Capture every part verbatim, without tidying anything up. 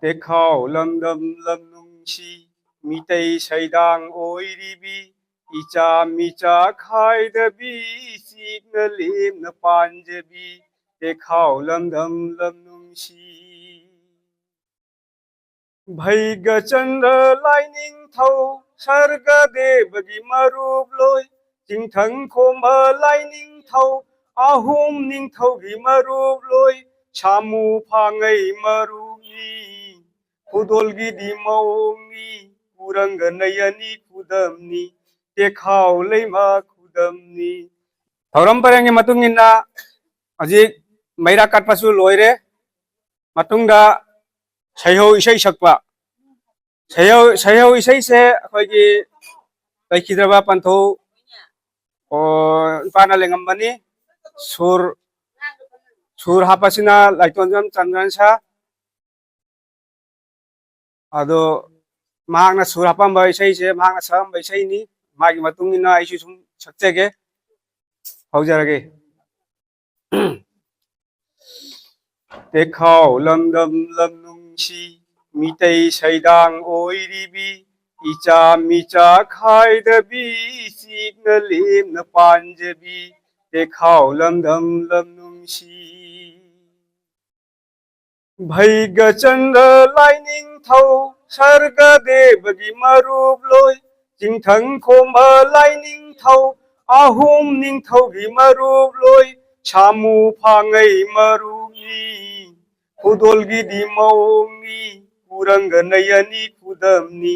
ꯇꯦꯈꯥꯎ ꯂꯝꯗꯝ ꯂꯝ ꯅꯨꯡꯁꯤ, ꯃꯤꯇꯩ ꯁꯩꯗꯥꯡ ꯑꯣꯏꯔꯤꯕꯤ, ꯏꯆꯥ ꯃꯤꯆꯥ ꯈꯥꯏꯗꯕꯤ, ꯆꯤꯛꯅ ꯂꯦꯝꯅ ꯄꯥꯟꯖꯕꯤ, ꯇꯦꯈꯥꯎ ꯂꯝꯗꯝ ꯂꯝ ꯅꯨꯡꯁꯤ꯫ ꯚꯩꯒꯆꯟꯗ꯭ꯔ ꯂꯥꯏꯅꯤꯡꯊꯧ, ꯁꯔꯒ ꯗꯦꯕꯒꯤ ꯃꯔꯨꯞ ꯂꯣꯏ, ꯆꯤꯡꯊꯪ ꯈꯣꯝꯕ ꯂꯥꯏꯅꯤꯡꯊꯧ, ꯑꯍꯨꯝ ꯅꯤꯡꯊꯧꯒꯤ ꯃꯔꯨꯞ ꯂꯣꯏ, ꯁꯥꯃꯨ ꯐꯥꯉꯩ ꯃꯔꯨꯞꯅꯤ, ꯈꯨꯗꯣꯜꯒꯤꯗꯤ ꯃꯑꯣꯡꯅꯤ, ꯀꯨꯔꯪꯒ ꯅꯩ ꯑꯅꯤ ꯈꯨꯗꯝꯅꯤ, ꯇꯦꯈꯥꯎ ꯂꯩꯃ ꯈꯨꯗꯝꯅꯤ꯫ ꯊꯧꯔꯝ ꯄꯔꯦꯡꯒꯤ ꯃꯇꯨꯡ ꯏꯟꯅ ꯍꯧꯖꯤꯛ ꯃꯩꯔꯥ ꯀꯠꯄꯁꯨ ꯂꯣꯏꯔꯦ꯫ ꯃꯇꯨꯡꯗ ꯁꯩꯍꯧ ꯏꯁꯩ ꯁꯛꯄ꯫ ꯁꯩꯍꯧ, ꯁꯩꯍꯧ ꯏꯁꯩꯁꯦ ꯑꯩꯈꯣꯏꯒꯤ ꯂꯩꯈꯤꯗ꯭ꯔꯕ ꯄꯟꯊꯧ, ꯑꯣ, ꯏꯄꯥꯅ ꯂꯦꯡꯉꯝꯕꯅꯤ꯫ ꯁꯨꯔ, ꯁꯨꯔ ꯍꯥꯞꯄꯁꯤꯅ ꯂꯥꯏꯇꯣꯟꯖꯝ ꯆꯟꯗ꯭ꯔꯟ ꯁꯥ꯫ ꯑꯗꯣ ꯃꯍꯥꯛꯅ ꯁꯨꯔ ꯍꯥꯞꯄꯝꯕ ꯏꯁꯩꯁꯦ ꯃꯍꯥꯛꯅ ꯁꯛꯑꯝꯕ ꯏꯁꯩꯅꯤ꯫ ꯃꯥꯒꯤ ꯃꯇꯨꯡ ꯏꯟꯅ ꯑꯩꯁꯨ ꯁꯨꯝ ꯁꯛꯆꯒꯦ꯫ ꯍꯧꯖꯔꯒꯦ꯫ ꯇꯦꯈꯥꯎ ꯂꯝꯗꯝ ꯂꯝ ꯅꯨꯡꯁꯤ, ꯃꯤꯇꯩ ꯁꯩꯗꯥꯡ ꯑꯣꯏꯔꯤꯕꯤ, ꯏꯆꯥ ꯃꯤꯆꯥ ꯈꯥꯏꯗꯕꯤ, ꯆꯤꯛꯅ ꯂꯦꯝꯅ ꯄꯥꯟꯖꯕꯤ, ꯇꯦꯈꯥꯎ ꯂꯝꯗꯝ ꯂꯝ ꯅꯨꯡꯁꯤ꯫ ꯚꯩꯒꯆꯟꯗ꯭ꯔ ꯂꯥꯏꯅꯤꯡꯊꯧ, ꯁꯔꯒ ꯗꯦꯕꯒꯤ ꯃꯔꯨꯞ ꯂꯣꯏ, ꯆꯤꯡꯊꯪ ꯈꯣꯝꯕ ꯂꯥꯏꯅꯤꯡꯊꯧ, ꯑꯍꯨꯝ ꯅꯤꯡꯊꯧꯒꯤ ꯃꯔꯨꯞ ꯂꯣꯏ, ꯁꯥꯃꯨ ꯐꯥꯉꯩ ꯃꯔꯨꯞꯅꯤ, ꯈꯨꯗꯣꯜꯒꯤꯗꯤ ꯃꯑꯣꯡꯅꯤ, ꯀꯨꯔꯪꯒ ꯅꯩ ꯑꯅꯤ ꯈꯨꯗꯝꯅꯤ,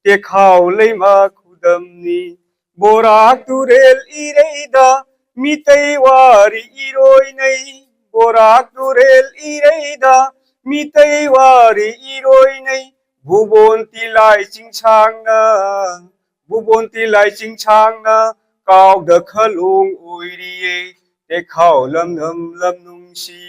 ꯇꯦꯈꯥꯎ ꯂꯩꯃ ꯈꯨꯗꯝꯅꯤ꯫ ꯕꯣꯔꯥꯛ ꯇꯨꯔꯦꯜ ꯏꯔꯩꯗ ꯃꯤꯇꯩ ꯋꯥꯔꯤ ꯏꯔꯣꯏꯅꯩ, ꯕꯣꯔꯥꯛ ꯇꯨꯔꯦꯜ ꯏꯔꯩꯗ ꯃꯤꯇꯩ ꯋꯥꯔꯤ ꯏꯔꯣꯏꯅꯩ, ꯚꯨꯕꯣꯟ ꯇꯤꯂꯥꯏ ꯆꯤꯡꯁꯥꯡꯅ, ꯚꯨꯕꯣꯟ ꯇꯤꯂꯥꯏ ꯆꯤꯡꯁꯥꯡꯅ ꯀꯥꯎꯗ ꯈꯂꯣꯡ ꯑꯣꯏꯔꯤꯌꯦ, ꯇꯦꯈꯥꯎ ꯂꯝꯗꯝ ꯂꯝ ꯅꯨꯡꯁꯤ꯫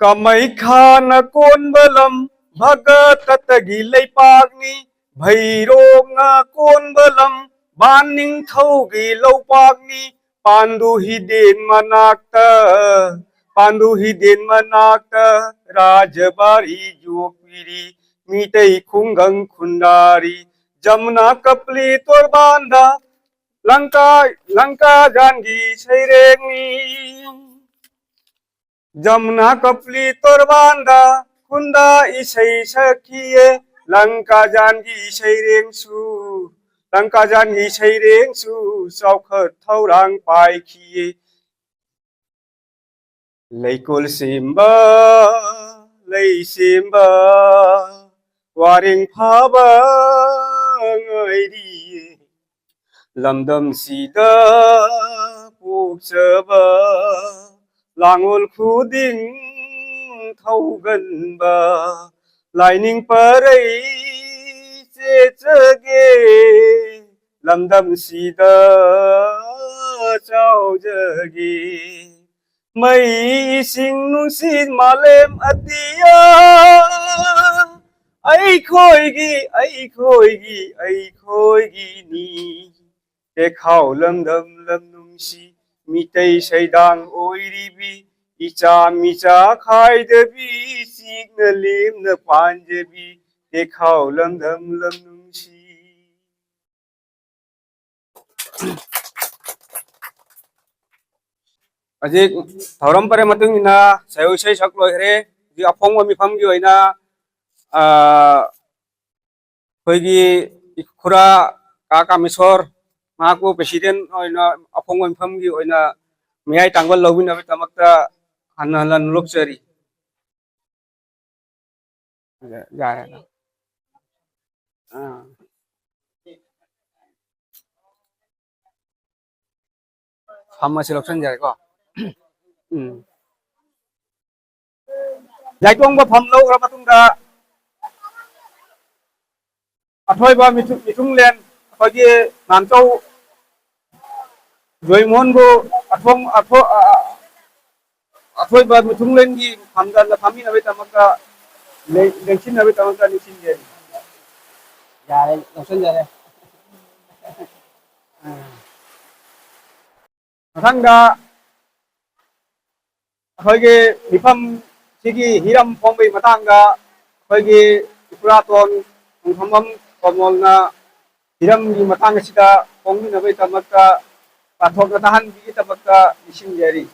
ꯀꯃꯩꯈꯥꯅ ꯀꯣꯟꯕ ꯂꯝ ꯚꯒꯇꯇꯒꯤ ꯂꯩꯄꯥꯛꯅꯤ, ꯚꯩꯔꯣꯛꯅ ꯀꯣꯟꯕ ꯂꯝ ꯕꯥꯟ ꯅꯤꯡꯊꯧꯒꯤ ꯂꯧꯄꯥꯛꯅꯤ, ꯄꯥꯟꯗꯨ ꯍꯤꯗꯦꯟ ꯃꯅꯥꯛꯇ, ꯄꯥꯟꯗꯨ ꯍꯤꯗꯦꯟ ꯃꯅꯥꯛꯇ ꯔꯥꯖꯕꯥꯔꯤ ꯌꯣꯛꯄꯤꯔꯤ, ꯃꯤꯇꯩ ꯈꯨꯡꯒꯪ ꯈꯨꯟꯗꯥꯔꯤ꯫ ꯖꯃꯨꯅꯥ ꯀꯄ꯭ꯂꯤ ꯇꯣꯔꯕꯥꯟꯗ ꯂꯪꯀꯥ, ꯂꯪꯀꯥ ꯖꯥꯟꯒꯤ ꯁꯩꯔꯦꯡꯅꯤ꯫ ꯖꯃꯨꯅꯥ ꯀꯄ꯭ꯂꯤ ꯇꯣꯔꯕꯥꯟꯗ ꯈꯨꯟꯗꯥ ꯏꯁꯩ ꯁꯛꯈꯤꯌꯦ꯫ ꯂꯪꯀꯥꯖꯥꯟꯒꯤ ꯁꯩꯔꯦꯡꯁꯨ, ꯂꯪꯀꯥꯖꯥꯟꯒꯤ ꯁꯩꯔꯦꯡꯁꯨ ꯆꯥꯎꯈꯠ ꯊꯧꯔꯥꯡ ꯄꯥꯏꯈꯤꯌꯦ꯫ ꯂꯩꯀꯣꯜ ꯁꯦꯝꯕ, ꯂꯩ ꯁꯦꯝꯕ, ꯋꯥꯔꯦꯡ ꯐꯥꯕ ꯉꯥꯏꯔꯤꯌꯦ꯫ ꯂꯝꯗꯝꯁꯤꯗ ꯄꯣꯛꯆꯕ ꯂꯥꯡꯑꯣꯜ ꯈꯨꯗꯤꯡ ꯊꯧꯒꯟꯕ ꯂꯥꯏꯅꯤꯡ ꯄꯔꯩ ꯆꯦꯠꯆꯒꯦ꯫ ꯂꯝꯗꯝꯁꯤꯗ ꯆꯥꯎꯖꯒꯦ꯫ ꯃꯩ ꯏꯁꯤꯡ ꯅꯨꯡꯁꯤꯠ ꯃꯥꯂꯦꯝ ꯑꯇꯤꯌꯥ ꯑꯩꯈꯣꯏꯒꯤ, ꯑꯩꯈꯣꯏꯒꯤ, ꯑꯩꯈꯣꯏꯒꯤꯅꯤ꯫ ꯇꯦꯈꯥꯎ ꯂꯝꯗꯝ ꯂꯝ ꯅꯨꯡꯁꯤ ꯃꯤꯇꯩ ꯁꯩꯗꯥꯡ ꯑꯣꯏꯔꯤꯕꯤ ꯏꯆꯥ ꯃꯤꯆꯥ ꯈꯥꯏꯗꯕꯤ ꯆꯤꯛꯅ ꯂꯦꯝꯅ ꯄꯥꯟꯖꯕꯤ ꯇꯦꯈꯥꯎ ꯂꯝꯗꯝ ꯂꯝ ꯅꯨꯡꯁꯤ꯫ ꯍꯧꯖꯤꯛ ꯊꯧꯔꯝ ꯄꯔꯦꯡ ꯃꯇꯨꯡ ꯏꯟꯅ ꯁꯩꯑꯣꯛ ꯏꯁꯩ ꯁꯛ ꯂꯣꯏꯈ꯭ꯔꯦ꯫ ꯍꯧꯖꯤꯛ ꯑꯐꯣꯡꯕ ꯃꯤꯐꯝꯒꯤ ꯑꯣꯏꯅ, ꯑ, ꯑꯩꯈꯣꯏꯒꯤ ꯈꯨꯔꯥ ꯀꯥ ꯀꯥꯃꯦꯁꯣꯔ, ꯃꯍꯥꯛꯄꯨ president ꯑꯣꯏꯅ ꯑꯐꯣꯡꯕ ꯃꯤꯐꯝꯒꯤ ꯑꯣꯏꯅ ꯃꯌꯥꯏ ꯇꯥꯡꯕ ꯂꯧꯕꯤꯅꯕꯒꯤꯗꯃꯛꯇ ꯍꯟꯅ ꯍꯟꯅ ꯅꯣꯛꯆꯔꯤ꯫ ꯌꯥꯔꯦ꯫ ꯑꯥ꯫ ꯐꯝ ꯑꯁꯤ ꯂꯧꯁꯤꯟꯖꯔꯦꯀꯣ꯫ ꯎꯝ꯫ ꯌꯥꯏꯇꯣꯡꯕ ꯐꯝ ꯂꯧꯈ꯭ꯔ ꯃꯇꯨꯡꯗ ꯑꯊꯣꯏꯕ ꯃꯤꯊꯨ-, ꯃꯤꯊꯨꯡꯂꯦꯟ ꯑꯩꯈꯣꯏꯒꯤ ꯅꯥꯟꯆꯧ ꯖꯣꯏꯃꯣꯍꯟꯕꯨ ꯑꯊꯣꯡ-, ꯑꯊꯣ-, ꯑ-, ꯑ-, ꯑꯊꯣꯏꯕ ꯃꯤꯊꯨꯡꯂꯦꯟꯒꯤ ꯐꯝꯗ ꯐꯝꯃꯤꯟꯅꯕꯒꯤꯗꯃꯛꯇ, ꯂꯦꯡ-, ꯂꯦꯡꯁꯤꯟꯅꯕꯒꯤꯗꯃꯛꯇ ꯅꯤꯡꯁꯤꯡꯖꯔꯤ꯫ ꯌꯥꯔꯦ, ꯂꯧꯁꯤꯟꯖꯔꯦ꯫ ꯃꯊꯪꯗ ꯑꯩꯈꯣꯏꯒꯤ ꯃꯤꯐꯝꯁꯤꯒꯤ ꯍꯤꯔꯝ ꯐꯣꯡꯕꯒꯤ ꯃꯇꯥꯡꯗ ꯑꯩꯈꯣꯏꯒꯤ ꯏꯄꯨꯔꯥꯇꯣꯟ ꯅꯣꯡꯊꯣꯝꯕꯝ ꯀꯃꯣꯜꯅ ꯍꯤꯔꯝꯒꯤ ꯃꯇꯥꯡ ꯑꯁꯤꯗ ꯐꯣꯡꯕꯤꯅꯕꯒꯤꯗꯃꯛꯇ ꯄꯥꯊꯣꯛꯅ ꯇꯥꯍꯟꯕꯒꯤꯗꯃꯛꯇ ꯅꯤꯡꯁꯤꯡꯖꯔꯤ꯫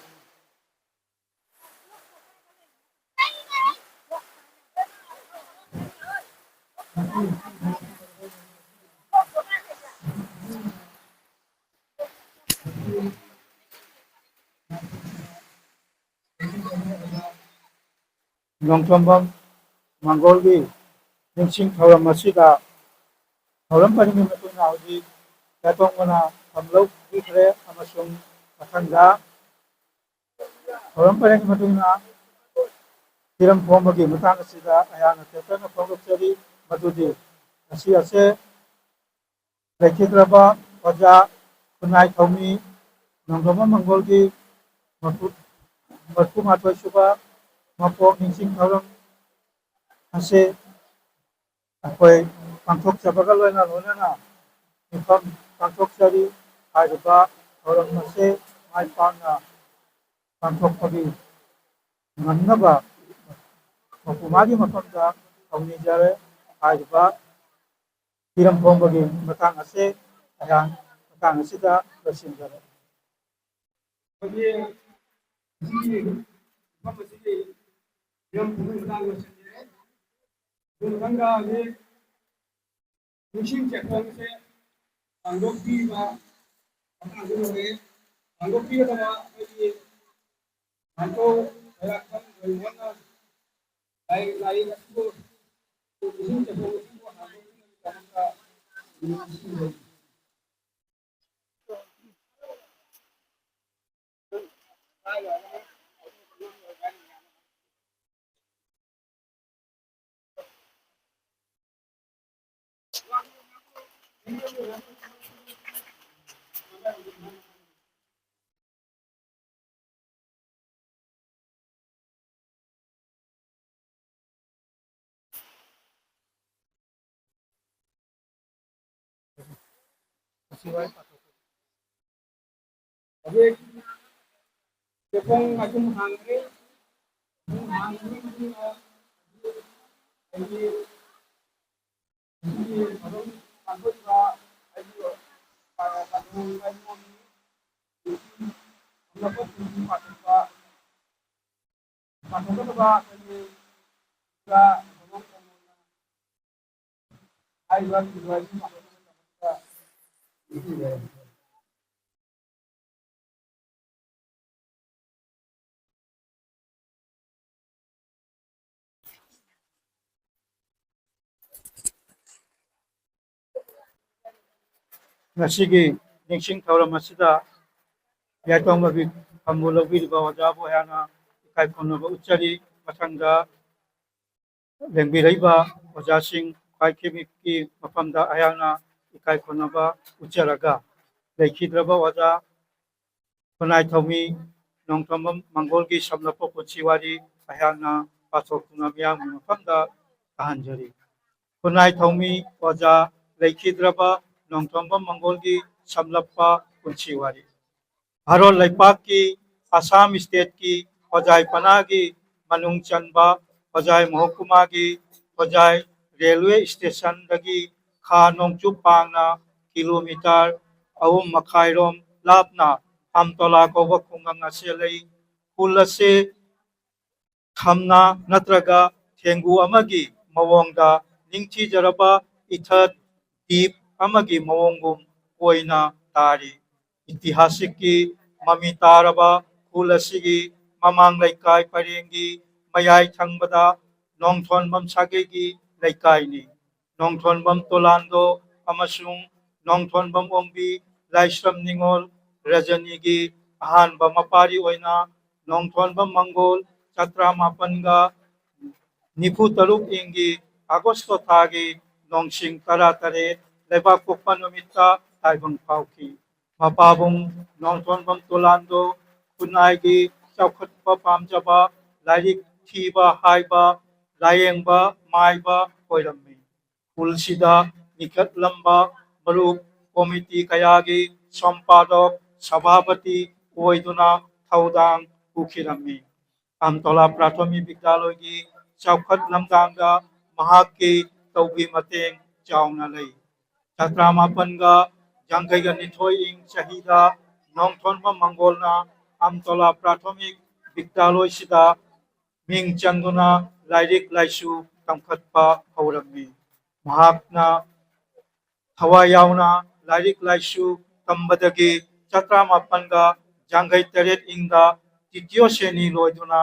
ꯅꯣꯡꯊꯣꯝꯕꯝ ꯃꯪꯒꯣꯜꯒꯤ ꯅꯤꯡꯁꯤꯡ ꯊꯧꯔꯝ ꯑꯁꯤꯗ ꯊꯧꯔꯝ ꯄꯔꯤꯡꯒꯤ ꯃꯇꯨꯡ ꯏꯟꯅ ꯍꯧꯖꯤꯛ ꯌꯥꯇꯣꯡꯕꯅ ꯐꯝ ꯂꯧꯕꯤꯈ꯭ꯔꯦ ꯑꯃꯁꯨꯡ ꯃꯊꯪꯗ ꯊꯧꯔꯝ ꯄꯔꯤꯡꯒꯤ ꯃꯇꯨꯡ ꯏꯟꯅ ꯍꯤꯔꯝ ꯐꯣꯡꯕꯒꯤ ꯃꯇꯥꯡ ꯑꯁꯤꯗ ꯑꯩꯍꯥꯛꯅ ꯇꯦꯟꯇꯛꯅ ꯐꯣꯡꯗꯣꯛꯆꯔꯤ꯫ ꯃꯗꯨꯗꯤ ꯉꯁꯤ ꯑꯁꯦ ꯂꯩꯈꯤꯗ꯭ꯔꯕ ꯑꯣꯖꯥ ꯈꯨꯟꯅꯥꯏ ꯊꯧꯃꯤ ꯅꯣꯡꯊꯣꯝꯕꯝ ꯃꯪꯒꯣꯜꯒꯤ ꯃꯔꯐꯨ-, ꯃꯔꯐꯨ ꯃꯥꯊꯣꯏ ꯁꯨꯕ ꯃꯄꯣꯛ ꯅꯤꯡꯁꯤꯡ ꯊꯧꯔꯝ ꯑꯁꯤ ꯑꯩꯈꯣꯏ ꯄꯥꯡꯊꯣꯛꯆꯕꯒ ꯂꯣꯏꯅꯅ ꯃꯤꯐꯝ ꯄꯥꯡꯊꯣꯛꯆꯔꯤ꯫ ꯍꯥꯏꯔꯤꯕ ꯊꯧꯔꯝ ꯑꯁꯤ ꯃꯥꯏ ꯄꯥꯛꯅ ꯄꯥꯡꯊꯣꯛꯄꯒꯤ ꯉꯝꯅꯕ ꯃꯄꯨ ꯃꯥꯒꯤ ꯃꯐꯝꯗ ꯊꯧꯅꯤꯖꯔꯦ꯫ ꯍꯥꯏꯔꯤꯕ ꯍꯤꯔꯝ ꯐꯣꯡꯕꯒꯤ ꯃꯇꯥꯡ ꯑꯁꯤ ꯑꯩꯍꯥꯛ ꯃꯇꯥꯡ ꯑꯁꯤꯗ ꯂꯣꯏꯁꯤꯟꯖꯔꯦ꯫ ꯑꯩꯈꯣꯏꯒꯤ ꯉꯁꯤꯒꯤ ꯃꯐꯝ ꯑꯁꯤꯒꯤ ꯍꯤꯔꯝ ꯐꯣꯡꯕꯒꯤ ꯃꯇꯥꯡ ꯂꯣꯏꯁꯤꯟꯖꯔꯦ꯫ ꯑꯗꯨ ꯃꯊꯪꯗ ꯍꯧꯖꯤꯛ ꯅꯤꯡꯁꯤꯡ ꯆꯦꯐꯣꯡꯁꯦ ꯍꯥꯡꯗꯣꯛꯄꯤꯕ ꯃꯇꯥꯡꯗ ꯌꯧꯔꯛꯑꯦ꯫ ꯍꯥꯡꯗꯣꯛꯄꯤꯒꯗꯕ ꯑꯩꯈꯣꯏꯒꯤ ꯃꯥꯏꯀꯣ ꯈ꯭ꯋꯥꯏꯔꯥꯛꯄꯝ ꯂꯣꯏꯅꯅ ꯂꯥꯏꯔꯤꯛ, ꯂꯥꯏꯔꯤꯛ ꯑꯁꯤꯕꯨ ꯅꯤꯡꯁꯤꯡ ꯆꯦꯐꯣꯡ ꯑꯁꯤꯕꯨ ꯍꯥꯡꯗꯣꯛꯄꯤꯅꯕꯒꯤꯗꯃꯛꯇ ꯅꯤꯡꯁꯤꯡꯖꯔꯤ꯫ ꯍꯧꯖꯤꯛ ꯆꯦꯐꯣꯡ ꯑꯗꯨꯝ ꯍꯥꯡꯈ꯭ꯔꯦ꯫ ꯑꯗꯨꯝ ꯍꯥꯡꯈ꯭ꯔꯕ ꯃꯇꯨꯡꯗ ꯍꯧꯖꯤꯛ ꯑꯩꯒꯤ ꯉꯁꯤꯒꯤ ꯊꯕꯛ ꯄꯥꯡꯊꯣꯛꯏꯕ ꯑꯩꯒꯤ ꯄꯥꯡꯊꯣꯛꯏꯕ ꯏꯃꯨꯡꯒꯤ ꯍꯧꯔꯛꯄ ꯊꯧꯔꯝ ꯄꯥꯡꯊꯣꯛꯄ ꯄꯥꯡꯊꯣꯛꯀꯗꯕ ꯑꯩꯈꯣꯏꯒꯤ ꯍꯥꯏꯔꯤꯕ ꯊꯧꯔꯝ ꯍꯥꯏꯔꯤꯕ ꯊꯧꯔꯝ ꯑꯁꯤ ꯄꯥꯡꯊꯣꯛꯅꯕꯒꯤꯗꯃꯛꯇ ꯉꯁꯤꯒꯤ ꯅꯤꯡꯁꯤꯡ ꯊꯧꯔꯝ ꯑꯁꯤꯗ ꯌꯥꯏꯇꯣꯡ ꯃꯕꯤ ꯐꯝꯕꯨ ꯂꯧꯕꯤꯔꯤꯕ ꯑꯣꯖꯥꯕꯨ ꯑꯩꯍꯥꯛꯅ ꯏꯀꯥꯏ ꯈꯨꯝꯅꯕ ꯎꯠꯆꯔꯤ꯫ ꯃꯊꯪꯗ ꯂꯦꯡꯕꯤꯔꯛꯏꯕ ꯑꯣꯖꯥꯁꯤꯡ ꯈ꯭ꯋꯥꯏ ꯈꯤꯃꯤꯛꯀꯤ ꯃꯐꯝꯗ ꯑꯩꯍꯥꯛꯅ ꯏꯀꯥꯏ ꯈꯨꯝꯅꯕ ꯎꯠꯆꯔꯒ, ꯂꯩꯈꯤꯗ꯭ꯔꯕ ꯑꯣꯖꯥ ꯈꯨꯟꯅꯥꯏꯊꯧꯃꯤ ꯅꯣꯡꯊꯣꯝꯕꯝ ꯃꯪꯒꯣꯜꯒꯤ ꯁꯝꯂꯞꯄ ꯄꯨꯟꯁꯤ ꯋꯥꯔꯤ ꯑꯩꯍꯥꯛꯅ ꯄꯥꯊꯣꯛꯇꯨꯅ ꯃꯤꯌꯥꯝꯒꯤ ꯃꯐꯝꯗ ꯇꯥꯍꯟꯖꯔꯤ꯫ ꯈꯨꯟꯅꯥꯏꯊꯧꯃꯤ ꯑꯣꯖꯥ ꯂꯩꯈꯤꯗ꯭ꯔꯕ ꯅꯣꯡꯊꯣꯝꯕꯝ ꯃꯪꯒꯣꯜꯒꯤ ꯁꯝꯂꯞꯄ ꯄꯨꯟꯁꯤ ꯋꯥꯔꯤ꯫ ꯚꯥꯔꯠ ꯂꯩꯄꯥꯛꯀꯤ ꯑꯁꯥꯝ ꯁ꯭ꯇꯦꯠꯀꯤ ꯍꯣꯖꯥꯏ ꯄꯅꯥꯒꯤ ꯃꯅꯨꯡ ꯆꯟꯕ ꯍꯣꯖꯥꯏ ꯃꯍꯣꯀꯨꯃꯥꯒꯤ ꯍꯣꯖꯥꯏ ꯔꯦꯜꯋꯦ ꯁ꯭ꯇꯦꯁꯟꯗꯒꯤ ꯈꯥ ꯅꯣꯡꯆꯨꯞ ꯄꯥꯡꯅ ꯀꯤꯂꯣꯃꯤꯇꯔ ꯑꯍꯨꯝ ꯃꯈꯥꯏꯔꯣꯝ ꯂꯥꯞꯅ ꯑꯝꯇꯣꯂꯥ ꯀꯧꯕ ꯈꯨꯡꯒꯪ ꯑꯁꯤ ꯂꯩ꯫ ꯈꯨꯜ ꯑꯁꯤ ꯈꯝꯅꯥ ꯅꯠꯇ꯭ꯔꯒ ꯊꯦꯡꯒꯨ ꯑꯃꯒꯤ ꯃꯑꯣꯡꯗ ꯅꯤꯡꯊꯤꯖꯔꯕ ꯏꯊꯠ ꯗꯤꯞ ꯑꯃꯒꯤ ꯃꯑꯣꯡꯒꯨꯝ ꯑꯣꯏꯅ ꯇꯥꯔꯤ꯫ ꯏꯇꯤꯍꯥꯁꯤꯛꯀꯤ ꯃꯃꯤ ꯇꯥꯔꯕ ꯈꯨꯜ ꯑꯁꯤꯒꯤ ꯃꯃꯥꯡ ꯂꯩꯀꯥꯏ ꯄꯔꯦꯡꯒꯤ ꯃꯌꯥꯏ ꯊꯪꯕꯗ ꯅꯣꯡꯊꯣꯟꯕꯝ ꯁꯥꯒꯩꯒꯤ ꯂꯩꯀꯥꯏꯅꯤ꯫ ꯅꯣꯡꯊꯣꯟꯕꯝ ꯇꯣꯂꯥꯟꯗꯣ ꯑꯃꯁꯨꯡ ꯅꯣꯡꯊꯣꯟꯕꯝ ꯑꯣꯡꯕꯤ ꯂꯥꯏꯁ꯭ꯔꯝ ꯅꯤꯉꯣꯜ ꯔꯖꯅꯤꯒꯤ ꯑꯍꯥꯟꯕ ꯃꯄꯥꯔꯤ ꯑꯣꯏꯅ ꯅꯣꯡꯊꯣꯟꯕꯝ ꯃꯪꯒꯣꯜ ꯆꯇ꯭ꯔꯥ ꯃꯥꯄꯟꯒ ꯅꯤꯐꯨ ꯇꯔꯨꯛ ꯏꯪꯒꯤ ꯑꯥꯒꯁꯇꯣ ꯊꯥꯒꯤ ꯅꯣꯡꯁꯤꯡ ꯇꯔꯥ ꯇꯔꯦꯠ ꯂꯩꯕꯥꯛ ꯄꯣꯛꯄ ꯅꯨꯃꯤꯠꯇ ꯇꯥꯏꯕꯪ ꯐꯥꯎꯈꯤ꯫ ꯃꯄꯥꯕꯨꯡ ꯅꯣꯡꯊꯣꯟꯕꯝ ꯇꯣꯂꯥꯟꯗꯣ ꯈꯨꯟꯅꯥꯏꯒꯤ ꯆꯥꯎꯈꯠꯄ ꯄꯥꯝꯖꯕ, ꯂꯥꯏꯔꯤꯛ ꯊꯤꯕ ꯍꯥꯏꯕ, ꯂꯥꯌꯦꯡꯕ ꯃꯥꯏꯕ ꯑꯣꯏꯔꯝꯃꯤ꯫ ꯈꯨꯜꯁꯤꯗ ꯂꯤꯡꯈꯠꯂꯝꯕ ꯃꯔꯨꯞ ꯀꯣꯃꯤꯇꯤ ꯀꯌꯥꯒꯤ ꯁꯝꯄꯥꯗꯛ, ꯁꯚꯥꯄꯇꯤ ꯑꯣꯏꯗꯨꯅ ꯊꯧꯗꯥꯡ ꯄꯨꯈꯤꯔꯝꯃꯤ꯫ ꯑꯝꯇꯣꯂꯥ ꯄ꯭ꯔꯥꯊꯣꯃꯤꯛ ꯕꯤꯗ꯭ꯌꯥꯂꯣꯏꯒꯤ ꯆꯥꯎꯈꯠ ꯂꯝꯗꯥꯡꯗ ꯃꯍꯥꯛꯀꯤ ꯇꯧꯕꯤ ꯃꯇꯦꯡ ꯆꯥꯎꯅ ꯂꯩ꯫ ꯆꯥꯇ꯭ꯔꯥ ꯃꯥꯄꯟꯒ ꯌꯥꯡꯈꯩꯒ ꯅꯤꯊꯣꯏ ꯏꯪ ꯆꯍꯤꯗ ꯅꯣꯡꯊꯣꯟꯕꯝ ꯃꯪꯒꯣꯜꯅ ꯑꯝꯇꯣꯂꯥ ꯄ꯭ꯔꯥꯊꯣꯃꯤꯛ ꯕꯤꯗ꯭ꯌꯥꯂꯣꯏꯁꯤꯗ ꯃꯤꯡ ꯆꯟꯗꯨꯅ ꯂꯥꯏꯔꯤꯛ ꯂꯥꯏꯁꯨ ꯇꯝꯈꯠꯄ ꯍꯧꯔꯝꯃꯤ꯫ ꯃꯍꯥꯛꯅ ꯊꯋꯥꯏ ꯌꯥꯎꯅ ꯂꯥꯏꯔꯤꯛ ꯂꯥꯏꯁꯨ ꯇꯝꯕꯗꯒꯤ ꯆꯥꯇ꯭ꯔꯥ ꯃꯥꯄꯟꯒ ꯌꯥꯡꯈꯩ ꯇꯔꯦꯠ ꯏꯪꯗ ꯇꯤꯇꯤꯌꯣ ꯁꯦꯅꯤ ꯂꯣꯏꯗꯨꯅ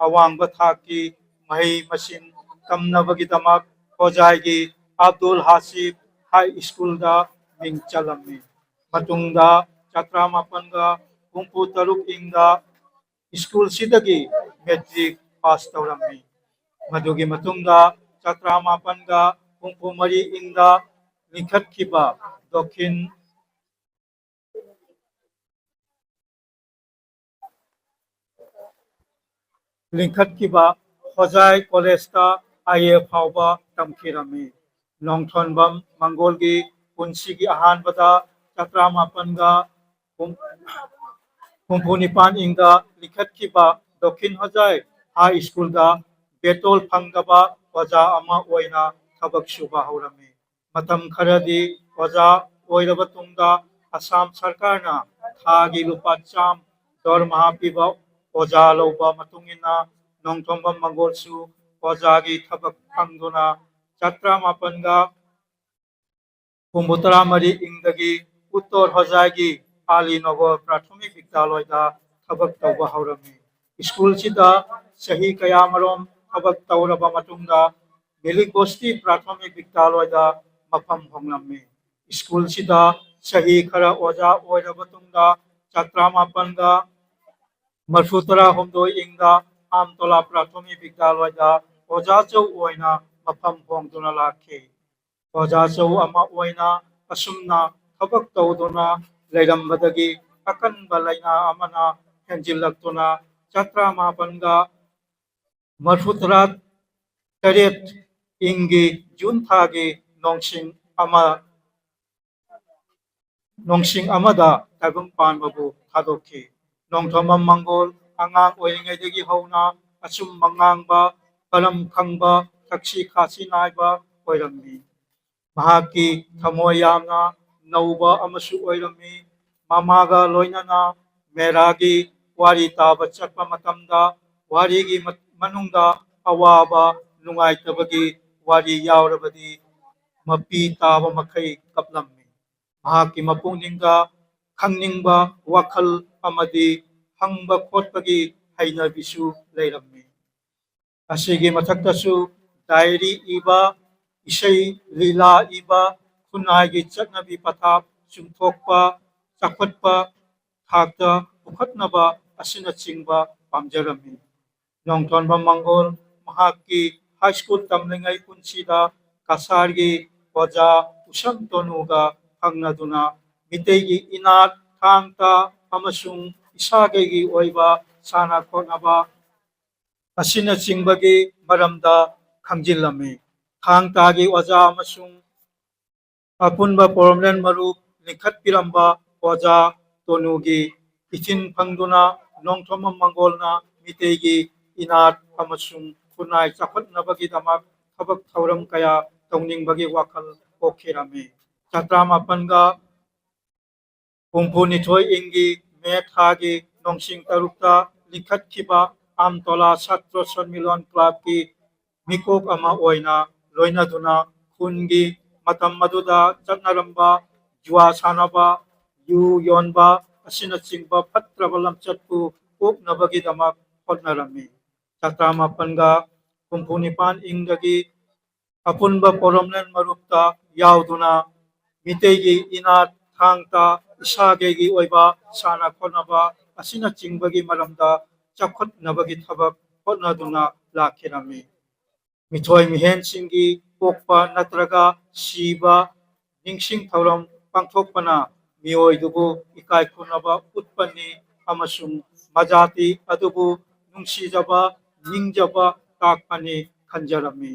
ꯑꯋꯥꯡꯕ ꯊꯥꯛꯀꯤ ꯃꯍꯩ ꯃꯁꯤꯡ ꯇꯝꯅꯕꯒꯤꯗꯃꯛ ꯍꯣꯖꯥꯏꯒꯤ ꯑꯕꯗꯨꯜ ꯍꯥꯁꯤꯕ ꯍꯥꯏ ꯁ꯭ꯀꯨꯜꯗ ꯃꯤꯡ ꯆꯜꯂꯝꯃꯤ꯫ ꯃꯇꯨꯡꯗ ꯆꯥꯇ꯭ꯔꯥ ꯃꯥꯄꯟꯒ ꯍꯨꯝꯐꯨ ꯇꯔꯨꯛ ꯏꯪꯗ ꯁ꯭ꯀꯨꯜꯁꯤꯗꯒꯤ ꯃꯦꯇ꯭ꯔꯤꯛ ꯄꯥꯁ ꯇꯧꯔꯝꯃꯤ꯫ ꯃꯗꯨꯒꯤ ꯃꯇꯨꯡꯗ ꯆꯥꯇ꯭ꯔꯥ ꯃꯥꯄꯟꯒ ꯍꯨꯝꯐꯨ ꯃꯔꯤ ꯏꯪꯗ ꯂꯤꯡꯈꯠꯈꯤꯕ ꯗꯈꯤꯟ ꯂꯤꯡꯈꯠꯈꯤꯕ ꯍꯣꯖꯥꯏ ꯀꯣꯂꯦꯖꯇ ꯑꯥꯏ ꯑꯦ ꯐꯥꯎꯕ ꯇꯝꯈꯤꯔꯝꯃꯤ꯫ ꯅꯣꯡꯊꯣꯟꯕꯝ ꯃꯪꯒꯣꯜꯒꯤ ꯄꯨꯟꯁꯤꯒꯤ ꯑꯍꯥꯟꯕꯗ ꯆꯥꯇ꯭ꯔꯥ ꯃꯥꯄꯟꯒ ꯍꯨꯝꯐꯨ ꯅꯤꯄꯥꯟ ꯏꯪꯗ ꯂꯤꯡꯈꯠꯈꯤꯕ ꯗꯈꯤꯟ ꯍꯣꯖꯥꯏ ꯍꯥꯏ ꯁ꯭ꯀꯨꯜꯗ ꯕꯦꯇꯣꯜ ꯐꯪꯗꯕ ꯑꯣꯖꯥ ꯑꯃ ꯑꯣꯏꯅ ꯊꯕꯛ ꯁꯨꯕ ꯍꯧꯔꯝꯃꯤ꯫ ꯃꯇꯝ ꯈꯔꯗꯤ ꯑꯣꯖꯥ ꯑꯣꯏꯔꯕ ꯇꯨꯡꯗ ꯑꯁꯥꯝ ꯁꯔꯀꯥꯔꯅ ꯊꯥꯒꯤ ꯂꯨꯄꯥ ꯆꯥꯝ ꯗꯔꯃꯥ ꯄꯤꯕ ꯑꯣꯖꯥ ꯂꯧꯕ ꯃꯇꯨꯡ ꯏꯟꯅ ꯅꯣꯡꯊꯣꯝꯕꯝ ꯃꯪꯒꯣꯜꯁꯨ ꯑꯣꯖꯥꯒꯤ ꯊꯕꯛ ꯐꯪꯗꯨꯅ ꯆꯥꯇ꯭ꯔꯥ ꯃꯥꯄꯟꯒ ꯍꯨꯝꯐꯨ ꯇꯔꯥ ꯃꯔꯤ ꯏꯪꯗꯒꯤ ꯎꯠꯇꯔ ꯍꯣꯖꯥꯏꯒꯤ ꯑꯥꯂꯤ ꯅꯒꯔ ꯄ꯭ꯔꯥꯊꯃꯤꯛ ꯕꯤꯗ꯭ꯌꯥꯂꯣꯏꯗ ꯊꯕꯛ ꯇꯧꯕ ꯍꯧꯔꯝꯃꯤ꯫ ꯁ꯭ꯀꯨꯜꯁꯤꯗ ꯆꯍꯤ ꯀꯌꯥꯃꯔꯣꯝ ꯊꯕꯛ ꯇꯧꯔꯕ ꯃꯇꯨꯡꯗ ꯕꯦꯂꯤꯒꯣꯁꯇꯤ ꯄ꯭ꯔꯥꯊꯃꯤꯛ ꯕꯤꯗ꯭ꯌꯥꯂꯣꯏꯗ ꯃꯐꯝ ꯍꯣꯡꯂꯝꯃꯤ꯫ ꯁ꯭ꯀꯨꯜꯁꯤꯗ ꯆꯍꯤ ꯈꯔ ꯑꯣꯖꯥ ꯑꯣꯏꯔꯕ ꯃꯇꯨꯡꯗ ꯆꯥꯇ꯭ꯔꯥ ꯃꯥꯄꯟꯒ ꯃꯔꯤꯐꯨ ꯇꯔꯥ ꯍꯨꯝꯗꯣꯏ ꯏꯪꯗ ꯑꯝꯇꯣꯂꯥ ꯄ꯭ꯔꯥꯊꯃꯤꯛ ꯕꯤꯗ꯭ꯌꯥꯂꯣꯏꯗ ꯑꯣꯖꯥ ꯆꯧ ꯑꯣꯏꯅ ꯃꯐꯝ ꯍꯣꯡꯗꯨꯅ ꯂꯥꯛꯈꯤ꯫ ꯑꯣꯖꯥ ꯆꯧ ꯑꯃ ꯑꯣꯏꯅ ꯑꯁꯨꯝꯅ ꯊꯕꯛ ꯇꯧꯗꯨꯅ ꯂꯩꯔꯝꯕꯗꯒꯤ ꯑꯀꯟꯕ ꯂꯥꯏꯅꯥ ꯑꯃꯅ ꯍꯦꯟꯖꯤꯜꯂꯛꯇꯨꯅ ꯆꯥꯇ꯭ꯔꯥ ꯃꯥꯄꯟꯒ ꯃꯔꯤꯐꯨ ꯇꯔꯥ ꯇꯔꯦꯠ ꯏꯪꯒꯤ ꯖꯨꯟ ꯊꯥꯒꯤ ꯅꯣꯡꯁꯤꯡ ꯑꯃ ꯅꯣꯡꯁꯤꯡ ꯑꯃꯗ ꯇꯥꯏꯕꯪ ꯄꯥꯟꯕꯕꯨ ꯊꯥꯗꯣꯛꯈꯤ꯫ ꯅꯣꯡꯊꯣꯝꯕꯝ ꯃꯪꯒꯣꯜ ꯑꯉꯥꯡ ꯑꯣꯏꯔꯤꯉꯩꯗꯒꯤ ꯍꯧꯅ ꯑꯆꯨꯝꯕ ꯉꯥꯡꯕ, ꯃꯔꯝ ꯈꯪꯕ, ꯊꯛꯁꯤ ꯈꯥꯁꯤ ꯅꯥꯏꯕ ꯑꯣꯏꯔꯝꯃꯤ꯫ ꯃꯍꯥꯛꯀꯤ ꯊꯃꯣꯏ ꯌꯥꯝꯅ ꯅꯧꯕ ꯑꯃꯁꯨ ꯑꯣꯏꯔꯝꯃꯤ꯫ ꯃꯃꯥꯒ ꯂꯣꯏꯅꯅ ꯃꯦꯔꯥꯒꯤ ꯋꯥꯔꯤ ꯇꯥꯕ ꯆꯠꯄ ꯃꯇꯝꯗ ꯋꯥꯔꯤꯒꯤ ꯃ-, ꯃꯅꯨꯡꯗ ꯑꯋꯥꯕ ꯅꯨꯡꯉꯥꯏꯇꯕꯒꯤ ꯋꯥꯔꯤ ꯌꯥꯎꯔꯕꯗꯤ ꯃꯄꯤ ꯇꯥꯕ ꯃꯈꯩ ꯀꯞꯂꯝꯃꯤ꯫ ꯃꯍꯥꯛꯀꯤ ꯃꯄꯨꯛꯅꯤꯡꯗ ꯈꯪꯅꯤꯡꯕ ꯋꯥꯈꯜ ꯑꯃꯗꯤ ꯍꯪꯕ ꯈꯣꯠꯄꯒꯤ ꯍꯩꯅꯕꯤꯁꯨ ꯂꯩꯔꯝꯃꯤ꯫ ꯑꯁꯤꯒꯤ ꯃꯊꯛꯇꯁꯨ ꯗꯥꯏꯔꯤ ꯏꯕ, ꯏꯁꯩ ꯂꯤꯂꯥ ꯏꯕ, ꯈꯨꯟꯅꯥꯏꯒꯤ ꯆꯠꯅꯕꯤ ꯄꯊꯥꯞ ꯆꯨꯝꯊꯣꯛꯄ, ꯆꯥꯎꯈꯠꯄ ꯊꯥꯛꯇ ꯄꯨꯈꯠꯅꯕ ꯑꯁꯤꯅꯆꯤꯡꯕ ꯄꯥꯝꯖꯔꯝꯃꯤ꯫ ꯅꯣꯡꯊꯣꯟꯕ ꯃꯪꯒꯣꯜ ꯃꯍꯥꯛꯀꯤ ꯍꯥꯏ ꯁ꯭ꯀꯨꯜ ꯇꯝꯂꯤꯉꯩ ꯄꯨꯟꯁꯤꯗ ꯀꯁꯥꯔꯒꯤ ꯑꯣꯖꯥ ꯎꯁꯝ ꯇꯣꯅꯨꯒ ꯈꯪꯅꯗꯨꯅ ꯃꯤꯇꯩꯒꯤ ꯏꯅꯥꯠ, ꯊꯥꯡ ꯇꯥ ꯑꯃꯁꯨꯡ ꯏꯁꯥꯒꯩꯒꯤ ꯑꯣꯏꯕ ꯁꯥꯟꯅ ꯈꯣꯠꯅꯕ ꯑꯁꯤꯅꯆꯤꯡꯕꯒꯤ ꯃꯔꯝꯗ ꯈꯪꯖꯤꯜꯂꯝꯃꯤ꯫ ꯊꯥꯡ ꯇꯥꯒꯤ ꯑꯣꯖꯥ ꯑꯃꯁꯨꯡ ꯑꯄꯨꯟꯕ ꯄꯣꯔꯣꯝꯂꯦꯟ ꯃꯔꯨꯞ ꯂꯤꯡꯈꯠꯄꯤꯔꯝꯕ ꯑꯣꯖꯥ ꯇꯣꯅꯨꯒꯤ ꯏꯊꯤꯟ ꯐꯪꯗꯨꯅ ꯅꯣꯡꯊꯣꯝꯕꯝ ꯃꯪꯒꯣꯜꯅ ꯃꯤꯇꯩꯒꯤ ꯏꯅꯥꯠ ꯑꯃꯁꯨꯡ ꯈꯨꯟꯅꯥꯏ ꯆꯥꯎꯈꯠꯅꯕꯒꯤꯗꯃꯛ ꯊꯕꯛ ꯊꯧꯔꯝ ꯀꯌꯥ ꯇꯧꯅꯤꯡꯕꯒꯤ ꯋꯥꯈꯜ ꯄꯣꯛꯈꯤꯔꯝꯃꯤ꯫ ꯆꯥꯇ꯭ꯔꯥ ꯃꯥꯄꯟꯒ ꯍꯨꯝꯐꯨꯅꯤꯊꯣꯏ ꯏꯪꯒꯤ ꯃꯦ ꯊꯥꯒꯤ ꯅꯣꯡꯁꯤꯡ ꯇꯔꯨꯛꯇ ꯂꯤꯡꯈꯠꯈꯤꯕ ꯑꯝꯇꯣꯂꯥ ꯁꯥꯇ꯭ꯔ ꯁꯟꯃꯤꯂꯣꯟ ꯀ꯭ꯂꯕꯀꯤ ꯃꯤꯀꯣꯛ ꯑꯃ ꯑꯣꯏꯅ ꯂꯣꯏꯅꯗꯨꯅ ꯈꯨꯟꯒꯤ ꯃꯇꯝ ꯑꯗꯨꯗ ꯆꯠꯅꯔꯝꯕ ꯖꯨꯋꯥ ꯁꯥꯟꯅꯕ, ꯌꯨ ꯌꯣꯟꯕ ꯑꯁꯤꯅꯆꯤꯡꯕ ꯐꯠꯇ꯭ꯔꯕ ꯂꯝꯆꯠꯄꯨ ꯀꯣꯛꯅꯕꯒꯤꯗꯃꯛ ꯍꯣꯠꯅꯔꯝꯃꯤ꯫ ꯆꯥꯇ꯭ꯔꯥ ꯃꯥꯄꯟꯒ ꯍꯨꯝꯐꯨ ꯅꯤꯄꯥꯟ ꯏꯪꯗꯒꯤ ꯑꯄꯨꯟꯕ ꯄꯣꯔꯣꯝꯂꯦꯟ ꯃꯔꯨꯞꯇ ꯌꯥꯎꯗꯨꯅ ꯃꯤꯇꯩꯒꯤ ꯏꯅꯥꯠ, ꯊꯥꯡ ꯇꯥ, ꯏꯁꯥꯒꯩꯒꯤ ꯑꯣꯏꯕ ꯁꯥꯟꯅ ꯈꯣꯠꯅꯕ ꯑꯁꯤꯅꯆꯤꯡꯕꯒꯤ ꯃꯔꯝꯗ ꯆꯥꯎꯈꯠꯅꯕꯒꯤ ꯊꯕꯛ ꯍꯣꯠꯅꯗꯨꯅ ꯂꯥꯛꯈꯤꯔꯝꯃꯤ꯫ ꯃꯤꯊꯣꯏ ꯃꯤꯍꯦꯟꯁꯤꯡꯒꯤ ꯄꯣꯛꯄ ꯅꯠꯇ꯭ꯔꯒ ꯁꯤꯕ ꯅꯤꯡꯁꯤꯡ ꯊꯧꯔꯝ ꯄꯥꯡꯊꯣꯛꯄꯅ ꯃꯤꯑꯣꯏꯗꯨꯕꯨ ꯏꯀꯥꯏ ꯈꯨꯝꯅꯕ ꯎꯠꯄꯅꯤ ꯑꯃꯁꯨꯡ ꯃꯖꯥꯇꯤ ꯑꯗꯨꯕꯨ ꯅꯨꯡꯁꯤꯖꯕ, ꯅꯤꯡꯖꯕ ꯇꯥꯛꯄꯅꯤ ꯈꯟꯖꯔꯝꯃꯤ꯫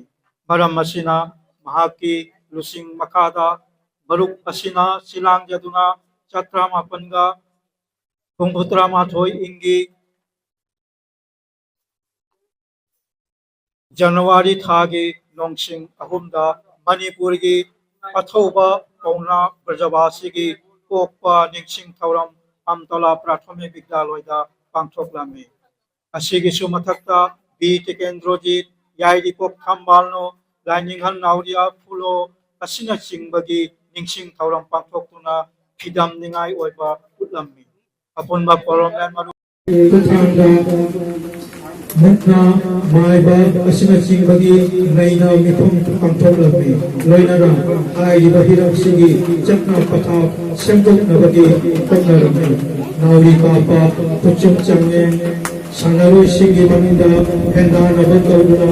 ꯃꯔꯝ ꯑꯁꯤꯅ ꯃꯍꯥꯛꯀꯤ ꯂꯨꯆꯤꯡ ꯃꯈꯥꯗ ꯃꯔꯨꯞ ꯑꯁꯤꯅ ꯁꯤꯂꯥꯡ ꯌꯥꯗꯨꯅ ꯆꯥꯇ꯭ꯔꯥ ꯃꯥꯄꯟꯒ ꯍꯨꯝꯐꯨꯇꯔꯥ ꯃꯥꯊꯣꯏ ꯏꯪꯒꯤ ꯖꯅꯋꯥꯔꯤ ꯊꯥꯒꯤ ꯅꯣꯡꯁꯤꯡ ꯑꯍꯨꯝꯗ ꯃꯅꯤꯄꯨꯔꯒꯤ ꯑꯊꯧꯕ ꯄꯥꯎꯅꯥ ꯕ꯭ꯔꯖꯕꯥꯁꯤꯒꯤ ꯄꯣꯛꯄ ꯅꯤꯡꯁꯤꯡ ꯊꯧꯔꯝ ꯑꯝꯇꯂꯥ ꯄ꯭ꯔꯥꯊꯃꯤꯛ ꯕꯤꯗ꯭ꯌꯥꯂꯣꯏꯗ ꯄꯥꯡꯊꯣꯛꯂꯝꯃꯤ꯫ ꯑꯁꯤꯒꯤꯁꯨ ꯃꯊꯛꯇ ꯕꯤ ꯇꯤꯀꯦꯟꯗ꯭ꯔꯣꯖꯤꯠ, ꯌꯥꯏꯔꯤꯄꯣꯛ ꯊꯝꯕꯥꯜꯅꯨ, ꯂꯥꯏꯅꯤꯡꯍꯜ ꯅꯥꯎꯔꯤꯌꯥ ꯐꯨꯂꯣ ꯑꯁꯤꯅꯆꯤꯡꯕꯒꯤ ꯅꯤꯡꯁꯤꯡ ꯊꯧꯔꯝ ꯄꯥꯡꯊꯣꯛꯇꯨꯅ ꯐꯤꯗꯝꯅꯤꯡꯉꯥꯏ ꯑꯣꯏꯕ ꯎꯠꯂꯝꯃꯤ꯫ ꯑꯄꯨꯟꯕ ꯄꯣꯔꯣꯝꯂꯦꯟ ꯃꯔꯨꯞ ꯈꯨꯠꯊꯥꯡꯗ ꯃꯨꯛꯅꯥ, ꯃꯥꯏꯕ ꯑꯁꯤꯅꯆꯤꯡꯕꯒꯤ ꯅꯩꯅ ꯃꯤꯐꯝ ꯄꯥꯡꯊꯣꯛꯂꯝꯃꯤ꯫ ꯂꯣꯏꯅꯅ ꯍꯥꯏꯔꯤꯕ ꯍꯤꯔꯝꯁꯤꯒꯤ ꯆꯠꯅ ꯄꯊꯥꯞ ꯁꯦꯝꯗꯣꯛꯅꯕꯒꯤ ꯍꯣꯠꯅꯔꯝꯃꯤ꯫ ꯅꯥꯎꯔꯤ ꯀꯥꯞꯄ, ꯈꯨꯠꯆꯨꯝ ꯆꯥꯡꯌꯦꯡ, ꯁꯥꯟꯅꯔꯣꯏꯁꯤꯡꯒꯤ ꯃꯅꯨꯡꯗ ꯍꯦꯟꯗꯥꯟꯅꯕ ꯇꯧꯗꯨꯅ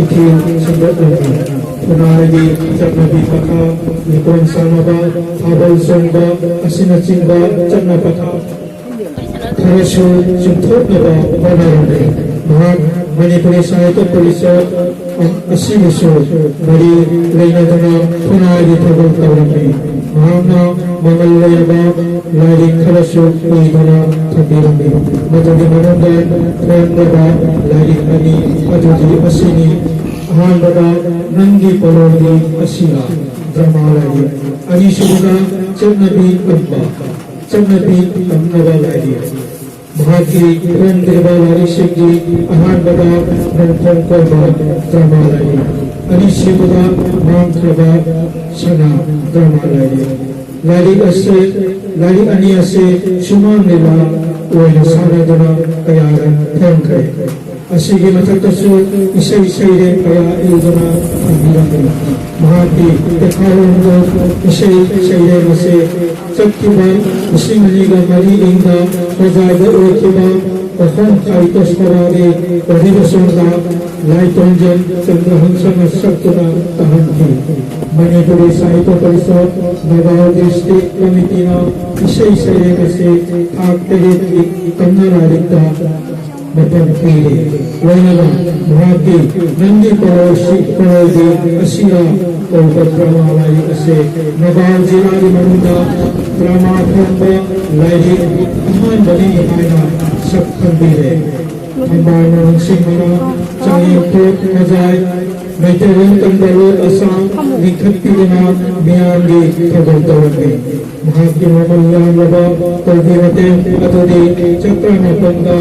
ꯏꯊꯤꯜ ꯁꯟꯗꯣꯛꯂꯝꯃꯤ꯫ ꯈꯨꯟꯅꯥꯏꯒꯤ ꯆꯠꯅꯕꯤ ꯄꯊꯥꯞ, ꯂꯤꯀꯣꯟ ꯁꯥꯟꯅꯕ, ꯊꯥꯕꯜ ꯆꯣꯡꯕ ꯑꯁꯤꯅꯆꯤꯡꯕ ꯆꯠꯅ ꯄꯊꯥꯞ ꯈꯔꯁꯨ ꯆꯨꯝꯊꯣꯛꯅꯕ ꯍꯣꯠꯅꯔꯝꯃꯤ꯫ ꯃꯍꯥꯛ ꯃꯅꯤꯄꯨꯔꯤ ꯁꯥꯍꯤꯇ꯭ꯌ ꯄꯔꯤꯁꯠ ꯑꯁꯤꯒꯁꯨ ꯃꯔꯤ ꯂꯩꯅꯗꯨꯅ ꯈꯨꯟꯅꯥꯏꯒꯤ ꯊꯕꯛ ꯇꯧꯔꯝꯃꯤ꯫ ꯃꯍꯥꯛꯅ ꯃꯃꯜ ꯂꯩꯔꯕ ꯂꯥꯏꯔꯤꯛ ꯈꯔꯁꯨ ꯏꯗꯨꯅ ꯊꯝꯕꯤꯔꯝꯃꯤ꯫ ꯃꯗꯨꯒꯤ ꯃꯅꯨꯡꯗ ꯐꯣꯡꯂꯕ ꯂꯥꯏꯔꯤꯛ ꯑꯅꯤ ꯑꯗꯨꯗꯤ ꯑꯁꯤꯅꯤ꯫ ꯑꯍꯥꯟꯕꯗ ꯅꯪꯒꯤ ꯄꯣꯂꯣꯗꯤ ꯑꯁꯤꯔꯥ ꯗ꯭ꯔꯃꯥ ꯂꯥꯏꯔꯤꯛ, ꯑꯅꯤꯁꯨꯕꯗ ꯆꯠꯅꯕꯤ ꯇꯝꯕ, ꯆꯠꯅꯕꯤ ꯇꯝꯅꯕ ꯂꯥꯏꯔꯤꯛ꯫ ꯃꯍꯥꯛꯀꯤ ꯐꯣꯡꯗ꯭ꯔꯤꯕ ꯂꯥꯏꯔꯤꯛꯁꯤꯡꯒꯤ ꯑꯍꯥꯟꯕꯗ ꯅꯣꯡꯊꯣꯡ ꯀꯣꯏꯕ ꯗ꯭ꯔꯃꯥ ꯂꯥꯏꯔꯤꯛ, ꯑꯅꯤꯁꯨꯕꯗ ꯃꯥꯡꯈ꯭ꯔꯕ ꯁꯅꯥ ꯗ꯭ꯔꯃꯥ ꯂꯥꯏꯔꯤꯛ꯫ ꯂꯥꯏꯔꯤꯛ ꯑꯁꯤ, ꯂꯥꯏꯔꯤꯛ ꯑꯅꯤ ꯑꯁꯤ ꯁꯨꯃꯥꯡ ꯂꯤꯂꯥ ꯑꯣꯏꯅ ꯁꯥꯟꯅꯗꯨꯅ ꯀꯌꯥꯔꯛ ꯐꯣꯡꯈ꯭ꯔꯦ꯫ ꯑꯁꯤꯒꯤ ꯃꯊꯛꯇꯁꯨ ꯏꯁꯩ ꯁꯩꯔꯦꯡ ꯀꯌꯥ ꯏꯗꯨꯅ ꯊꯝꯕꯤꯔꯝꯃꯤ꯫ ꯃꯍꯥꯛꯀꯤ ꯄꯩꯈꯥꯔꯣꯝꯗ ꯏꯁꯩ ꯁꯩꯔꯦꯡ ꯑꯁꯤ ꯆꯠꯈꯤꯕ ꯂꯤꯁꯤꯡ ꯑꯅꯤꯒ ꯃꯔꯤ ꯏꯪꯗ ꯍꯣꯖꯥꯏꯗ ꯑꯣꯏꯈꯤꯕ ꯀꯣꯐꯝ ꯁꯥꯍꯤꯇ꯭ꯌ ꯁꯚꯥꯒꯤ ꯑꯣꯗꯤꯇꯣꯔꯤꯌꯝꯗ ꯂꯥꯏꯇꯣꯟꯖꯝ ꯆꯟꯗ꯭ꯔꯍꯪꯁꯅ ꯁꯛꯇꯨꯅ ꯇꯥꯍꯟꯈꯤ꯫ ꯃꯅꯤꯄꯨꯔꯤ ꯁꯥꯍꯤꯇ꯭ꯌ ꯄꯔꯤꯁꯠ ꯅꯒꯥꯎ ꯗꯤꯁꯇ꯭ꯔꯤꯛ ꯀꯃꯤꯇꯤꯅ ꯏꯁꯩ ꯁꯩꯔꯦꯡ ꯑꯁꯤ ꯊꯥꯛ ꯇꯔꯦꯠꯀꯤ ꯀꯪꯂꯥ ꯂꯥꯏꯔꯤꯛꯇ ꯃꯇꯝ ꯄꯤꯔꯤ꯫ ꯂꯣꯏꯅꯅ ꯃꯍꯥꯛꯀꯤ "ꯅꯪꯒꯤ ꯄꯥꯎꯔꯧꯁꯤ ꯄꯥꯎꯔꯧꯗꯤ ꯑꯁꯤꯔꯥ" ꯀꯧꯕ ꯗ꯭ꯔꯃꯥ ꯂꯥꯏꯔꯤꯛ ꯑꯁꯤ ꯅꯒꯥꯎ ꯖꯤꯂꯥꯒꯤ ꯃꯅꯨꯡꯗ ꯗ꯭ꯔꯃꯥ ꯐꯣꯡꯕ ꯂꯥꯏꯔꯤꯛ ꯑꯍꯥꯟꯕꯅꯤ ꯍꯥꯏꯅ ꯁꯛ ꯈꯪꯕꯤꯔꯦ꯫ ꯊꯝꯕꯥꯜ ꯃꯣꯍꯟ ꯁꯤꯡꯍꯅ ꯆꯥꯡꯌꯦꯡꯊꯣꯛ ꯃꯖꯥꯏ ꯃꯩꯇꯩꯂꯣꯟ ꯇꯝꯕ ꯂꯣꯜ ꯑꯁꯥ ꯂꯤꯡꯈꯠꯄꯤꯗꯨꯅ ꯃꯤꯌꯥꯝꯒꯤ ꯊꯧꯒꯜ ꯇꯧꯔꯝꯃꯤ꯫ ꯃꯍꯥꯛꯀꯤ ꯃꯃꯜ ꯌꯥꯝꯂꯕ ꯇꯧꯕꯤ ꯃꯇꯦꯡ ꯑꯗꯨꯗꯤ ꯆꯀ꯭ꯔꯥ ꯃꯥꯄꯟꯗ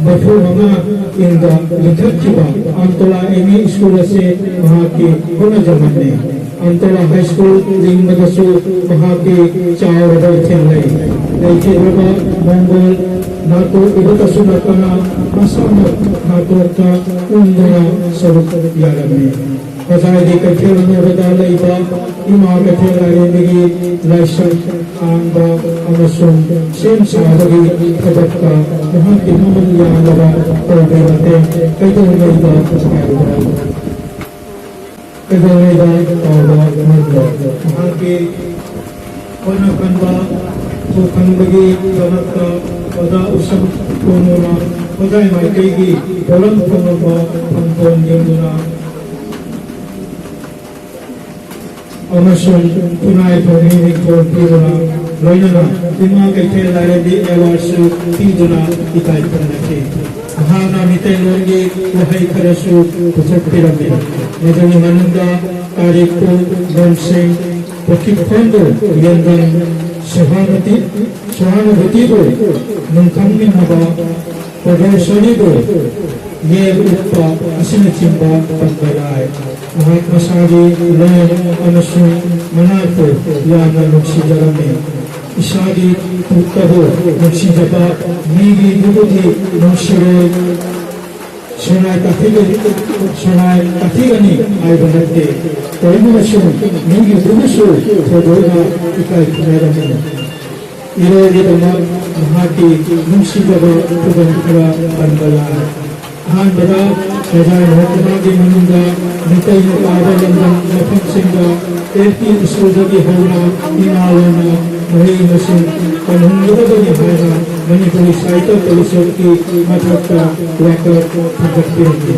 ꯃꯔꯐꯨ ꯃꯉꯥ ꯏꯪꯗ ꯂꯤꯡꯈꯠꯈꯤꯕ ꯑꯝꯇꯣꯂꯥ ꯑꯦꯝ ꯏ ꯁ꯭ꯀꯨꯜ ꯑꯁꯤ ꯃꯍꯥꯛꯀꯤ ꯍꯣꯠꯅꯖꯃꯟꯅꯤ꯫ ꯑꯝꯇꯣꯂꯥ ꯍꯥꯏ ꯁ꯭ꯀꯨꯜ ꯂꯤꯡꯕꯗꯁꯨ ꯃꯍꯥꯛꯀꯤ ꯆꯥꯎꯔꯕ ꯏꯊꯤꯜ ꯂꯩ꯫ ꯂꯩꯈꯤꯗ꯭ꯔꯕ ꯃꯣꯡꯒꯣꯜ ꯅꯥꯇꯣ ꯏꯕꯇꯁꯨ ꯅꯠꯇꯅ ꯃꯁꯥꯃꯛ ꯅꯥꯇꯣꯛꯇ ꯎꯪꯗꯨꯅ ꯁꯔꯨꯛ ꯌꯥꯔꯝꯃꯤ꯫ ꯍꯣꯖꯥꯏꯒꯤ ꯀꯩꯊꯦꯜ ꯑꯅꯧꯕꯗ ꯂꯩꯕ ꯏꯃꯥ ꯀꯩꯊꯦꯜ ꯂꯥꯏꯔꯦꯝꯕꯤꯒꯤ ꯂꯥꯏꯁꯪ ꯍꯥꯡꯕ ꯑꯃꯁꯨꯡ ꯁꯦꯝ ꯁꯥꯕꯒꯤ ꯊꯕꯛꯇ ꯃꯍꯥꯛꯀꯤ ꯃꯃꯜ ꯌꯥꯝꯂꯕ ꯇꯧꯕꯒꯤ ꯃꯇꯦꯡ ꯀꯩꯗꯧꯉꯩꯗ ꯀꯥꯎꯕ ꯀꯩꯗꯧꯉꯩꯗ ꯀꯥꯎꯕ ꯉꯝꯂꯣꯏ꯫ ꯃꯍꯥꯛꯀꯤ ꯍꯣꯠꯅ ꯀꯟꯕ ꯊꯣꯛꯍꯟꯕꯒꯤꯗꯃꯛꯇ ꯑꯣꯖꯥ ꯎꯁꯝ ꯀꯣꯅꯨꯅ ꯈꯨꯖꯥꯏ ꯃꯥꯏꯀꯩꯒꯤ ꯄꯣꯠꯂꯝ ꯊꯣꯡꯂꯝꯕ ꯐꯝꯐꯝ ꯌꯦꯡꯗꯨꯅ ꯑꯃꯁꯨꯡ ꯈꯨꯟꯅꯥꯏ ꯐꯝꯃꯤ ꯃꯤꯡꯊꯣꯜ ꯄꯤꯗꯨꯅ ꯂꯣꯏꯅꯅ ꯏꯃꯥ ꯀꯩꯊꯦꯜ ꯂꯥꯏꯔꯦꯝꯕꯤ ꯑꯦꯋꯥꯔꯗꯁꯨ ꯄꯤꯗꯨꯅ ꯏꯀꯥꯏ ꯈꯨꯝꯅꯈꯤ꯫ ꯃꯍꯥꯛꯅ ꯃꯤꯇꯩꯂꯣꯟꯒꯤ ꯋꯥꯍꯩ ꯈꯔꯁꯨ ꯄꯨꯊꯣꯛꯄꯤꯔꯝꯃꯤ꯫ ꯃꯗꯨꯒꯤ ꯃꯅꯨꯡꯗ ꯀꯥꯔꯤꯛꯄꯨ, ꯂꯣꯟꯁꯤꯡ, ꯄꯨꯈ꯭ꯔꯤꯈꯣꯟꯕꯨ, ꯌꯦꯟꯗꯝ, ꯁꯣꯍꯥꯅꯨꯇꯤ-, ꯁꯣꯍꯥꯅꯨꯚꯨꯇꯤꯕꯨ ꯅꯨꯡꯈꯪꯃꯤꯟꯅꯕ, ꯄ꯭ꯔꯗꯔꯁꯅꯤꯕꯨ ꯌꯦꯛ ꯎꯠꯄ ꯑꯁꯤꯅꯆꯤꯡꯕ ꯄꯟꯕ ꯌꯥꯏ꯫ ꯃꯍꯥꯛ ꯃꯁꯥꯒꯤ ꯂꯣꯟ ꯑꯃꯁꯨꯡ ꯃꯅꯥꯛꯄꯨ ꯌꯥꯝꯅ ꯅꯨꯡꯁꯤꯖꯔꯝꯃꯤ꯫ ꯏꯁꯥꯒꯤ ꯄꯨꯛꯇꯕꯨ ꯅꯨꯡꯁꯤꯖꯕ ꯃꯤꯒꯤꯗꯨꯕꯨꯗꯤ ꯅꯨꯡꯁꯤꯔꯣꯏ꯫ ꯁꯣꯅꯥꯏ ꯇꯥꯊꯤꯒꯅꯤ, ꯁꯣꯅꯥꯏ ꯇꯥꯊꯤꯒꯅꯤ ꯍꯥꯏꯕ ꯅꯠꯇꯦ꯫ ꯇꯧꯕꯅꯁꯨ ꯃꯤꯒꯤꯗꯨꯕꯨꯁꯨ ꯊꯣꯏꯗꯣꯛꯅ ꯏꯀꯥꯏ ꯈꯨꯝꯅꯔꯝꯃꯤ꯫ ꯏꯔꯣꯏꯒꯤꯗꯃꯛ ꯃꯍꯥꯛꯀꯤ ꯅꯨꯡꯁꯤꯖꯕ ꯈꯨꯗꯝ ꯈꯔ ꯄꯟꯕ ꯌꯥꯏ꯫ ꯑꯍꯥꯟꯕꯗ, ꯕꯖꯥꯔ ꯃꯍꯣꯠꯃꯥꯒꯤ ꯃꯅꯨꯡꯗ ꯃꯤꯇꯩꯅ ꯇꯥꯕ ꯂꯝꯗꯝ ꯃꯐꯝꯁꯤꯡꯗ ꯑꯦꯜ ꯄꯤ ꯁ꯭ꯀꯨꯜꯗꯒꯤ ꯍꯧꯅ ꯏꯃꯥ ꯂꯣꯟꯅ ꯃꯍꯩ ꯃꯁꯤꯡ ꯇꯝꯍꯟꯒꯗꯕꯅꯤ ꯍꯥꯏꯅ ꯃꯅꯤꯄꯨꯔꯤ ꯁꯥꯍꯤꯇ꯭ꯌ ꯄꯔꯤꯁꯠꯀꯤ ꯃꯊꯛꯇ ꯋꯥꯀꯠ ꯊꯥꯡꯒꯠꯄꯤꯔꯝꯃꯤ꯫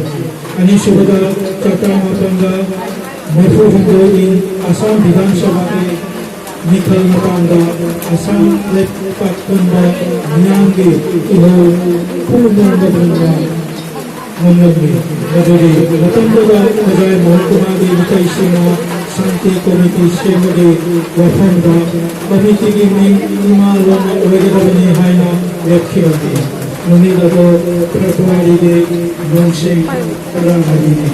ꯑꯅꯤꯁꯨꯕꯗ, ꯆꯥꯇ꯭ꯔꯥ ꯃꯥꯄꯟꯒ ꯃꯔꯤꯐꯨ ꯍꯨꯝꯗꯣꯏꯅꯤ, ꯑꯁꯥꯝ ꯕꯤꯙꯥꯟ ꯁꯚꯥꯒꯤ ꯃꯤꯈꯜ ꯃꯇꯥꯡꯗ ꯑꯁꯥꯝ ꯂꯩꯄꯥꯛ ꯄꯨꯝꯕ ꯃꯤꯌꯥꯝꯒꯤ ꯏꯍꯧ ꯄꯨꯝꯅꯃꯛ ꯉꯝꯂꯝꯃꯤ꯫ ꯃꯗꯨꯗꯤ ꯃꯇꯝꯗꯨꯗ ꯈꯣꯖꯥꯏ ꯃꯣꯍꯟ ꯀꯨꯃꯥꯔꯒꯤ ꯃꯤꯇꯩꯁꯤꯡꯅ ꯁꯥꯟꯇꯤ ꯀꯣꯃꯤꯇꯤ ꯁꯦꯝꯕꯒꯤ ꯋꯥꯐꯝꯗ ꯀꯣꯃꯤꯇꯤꯒꯤ ꯃꯤꯡ ꯏꯃꯥ ꯂꯣꯟꯅ ꯑꯣꯏꯒꯗꯕꯅꯤ ꯍꯥꯏꯅ ꯂꯦꯞꯈꯤꯕꯅꯤ꯫ ꯅꯨꯃꯤꯠ ꯑꯗꯨ ꯐꯦꯕ꯭ꯔꯨꯋꯥꯔꯤꯒꯤ ꯅꯣꯡꯁꯤꯡ ꯇꯔꯥꯃꯔꯤꯅꯤ꯫